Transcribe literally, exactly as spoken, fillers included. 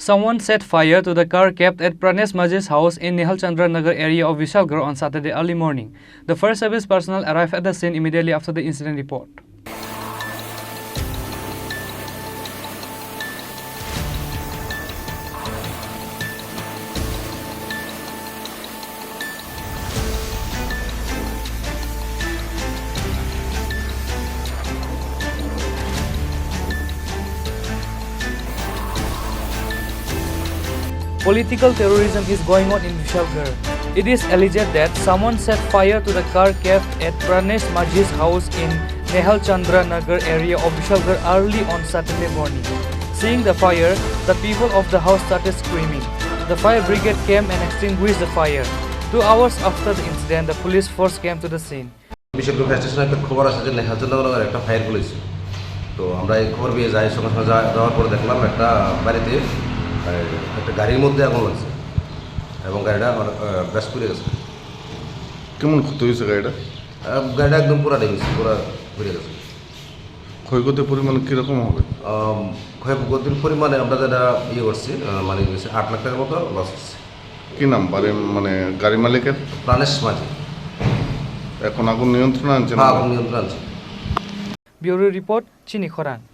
Someone set fire to the car kept at Pranesh Majhi's house in Nihal Chandra Nagar area of Vishalgarh on Saturday early morning. The fire service personnel arrived at the scene immediately after the incident report. Political terrorism is going on in Vishalgarh. It is alleged that someone set fire to the car kept at Pranesh Majhi's house in Nehal Chandra Nagar area of Vishalgarh early on Saturday morning. Seeing the fire, the people of the house started screaming. The fire brigade came and extinguished the fire. Two hours after the incident, the police force came to the scene. Bishalgarh fire স্টেশনে একটা খবর আসে যে নেহালচন্দ্র নগরে একটা ফায়ার খুলেছে। তো আমরা এই খবর পেয়ে যাই, সঙ্গে সঙ্গে যা-, যাওয়ার পরে দেখলাম একটা বাড়িতে, আহ, একটা গাড়ির মধ্যে আগুন লাগছে এবং গাড়িটা, আহ, বেশ পুড়ে গেছে। কেমন ক্ষতি হয়েছে গাড়িটা? আহ, গাড়িটা একদম পুরা ড্যামেজ, পুরা পুড়ে গেছে। ক্ষয়ক্ষতির পরিমাণ কিরকম হবে? আম, ক্ষয়ক্ষতির পরিমাণে আমরা যেটা ইয়ে করছি, আহ, মানে হচ্ছে আট লাখ টাকার মতো লস হচ্ছে। কি নাম বাড়ির, মানে, গাড়ি মালিকের? প্রাণেশ মাঝি। এখন আগুন নিয়ন্ত্রণে আনছেন? হ্যাঁ, আগুন নিয়ন্ত্রণে আনছি। Bureau report, Chini Khorang.